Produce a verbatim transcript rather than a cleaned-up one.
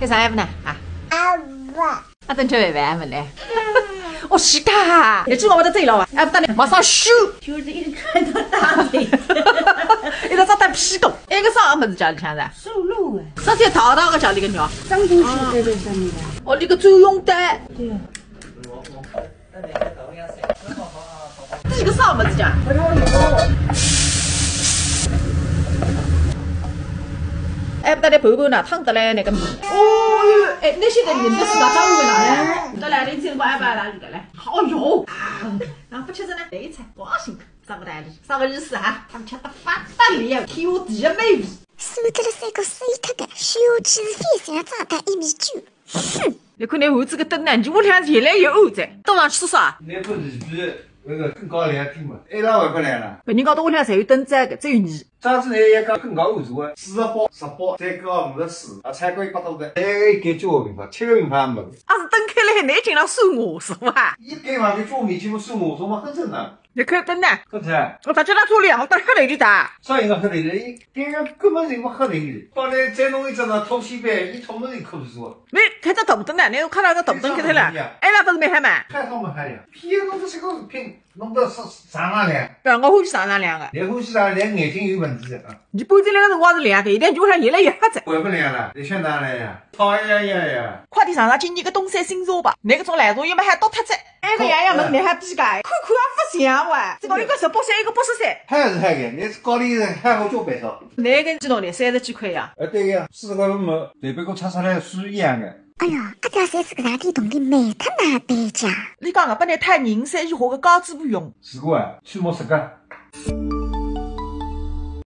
搿啥还勿呢？啊？阿爸。阿等吃饭饭还勿来？哦，是的，也只我们的醉了啊，还勿到呢，马上收。就是一直看到大腿。一直在打屁股。哎，搿啥物事家里向的？瘦肉啊。啥叫淘淘个家里个肉？张东西在这上面的。哦，那个猪拥趸。对呀。 搿是个啥物事讲？哎，勿搭来拌拌呢，烫得来那个面。哦哟，哎，那现在人家自家张罗哪来？到哪里见过阿爸哪里的嘞？哦哟，啊，那勿吃着呢，来一菜，高兴，啥个道理？啥个意思啊？他们吃得发发了，天下第一美味。苏格勒三个死一塌个，手指是非常长大一米九。哼！你看你儿子个灯呢，你屋里向越来越暗哉，都上去说啥？那不是比那个更高两天嘛？哎，那我不来了。别人家都屋里向侪有灯在个，只有你。上次呢也讲更高五十万，四十八、十八，再加五十四，啊，才过一百多个。哎，给九个平方，七个平方没有。啊，是灯开了，你经常算我是吧？一间房间九个平方算我，怎么很正常？你开灯呢？很正常。我早就拿出来，我到黑头里打。啥人家黑头里？别人根本就没黑头里。把那再弄一只呢，偷西北，一偷没人可不是我。你开只大灯呢？你又看到个大灯开开了？哎，那不是没黑嘛？太他妈黑了！偏弄个这个偏 弄得是上上亮。对，我欢喜上上亮个。你欢喜上上亮，眼睛有问题的啊。你搬进来个辰光是亮个，现在就像越来越黑着。我不亮了，你现在来呀？讨厌呀呀！快点上上今年个东三新茶吧，那个种烂茶也没还倒脱着。哎，个爷爷们，你还比个，看看也不像哇，这个一个十八岁，一个八十岁。还是那个，你是高丽人，还好做白烧。那个几多呢？三十几块呀？哎，对呀，四十块没，对别个差出来是一样的。 哎呀，阿爹三四个大地洞里没他妈白家。你讲个，本来太人三句话个高子不用。是个啊，去摸十个。